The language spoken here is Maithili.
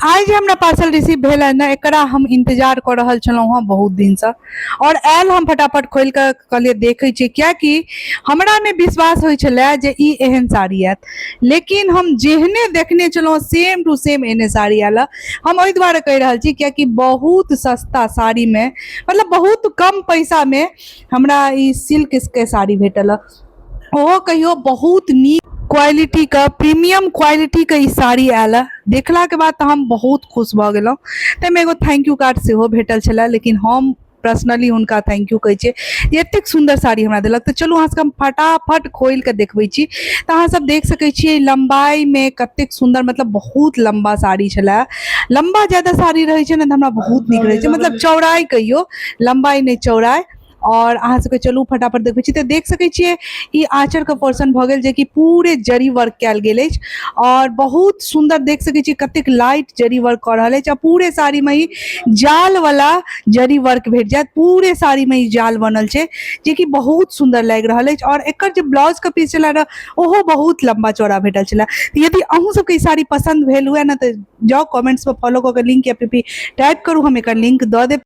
आइ जे हमरा पार्सल रिसीव भेल हँ ने, एकरा हम इंतजार कऽ रहल छलहुँ हँ बहुत दिनसँ आओर आयल, हम फटाफट खोलि कऽ कहलियै देखै छियै, कियाकि हमरा नहि विश्वास होइ छलै जे ई एहन साड़ी आयत, लेकिन हम जेहने देखने छलहुँ सेम टू सेम एहने साड़ी आयल हँ। हम एहि दुआरे कहि रहल छी कियाकि बहुत सस्ता साड़ीमे, मतलब बहुत कम पैसामे हमरा ई सिल्कके साड़ी भेटल हँ। ओहो कहियो बहुत नीक क्वालिटीके, प्रीमियम क्वालिटीके ई साड़ी आयल हँ। देखलाके बाद तऽ हम बहुत खुश भऽ गेलहुँ। ताहिमे एगो thank you card सेहो भेटल छलै, लेकिन हम पर्सनली हुनका thank U कहै छियै जे एतेक सुन्दर साड़ी हमरा देलक। तऽ चलू, अहाँ सबके हम फटाफट खोलि कऽ देखबै छी। तऽ अहाँ सब देख सकै छियै लम्बाइमे कतेक सुन्दर, मतलब बहुत लम्बा साड़ी छलै। लम्बा ज्यादा साड़ी रहै छै ने तऽ हमरा बहुत नीक रहै छै, मतलब चौड़ाइ कहियौ, लम्बाइ नहि, चौड़ाइ। आओर अहाँ सबके चलू फटाफट देखबै छी। तऽ देख सकै छियै ई आँचरके पोर्शन भऽ गेल, जेकि पूरे जरी वर्क कयल गेल अछि आओर बहुत सुन्दर। देख सकै छियै कतेक लाइट जरी वर्क कऽ रहल अछि। आ पूरे साड़ीमे ई जाल वाला जरी वर्क भेट जायत। पूरे साड़ीमे ई जाल बनल छै, जेकि बहुत सुन्दर लागि रहल अछि। आओर एकर जे ब्लाउजके पीस छलै ने, ओहो बहुत लम्बा चौड़ा भेटल छलै। यदि अहूँ सबके ई साड़ी पसन्द भेल हुए ने, तऽ जाउ कमेंट्समे फॉलो कऽ के लिंक या पी पी टाइप करू, हम एकर लिंक दऽ देब।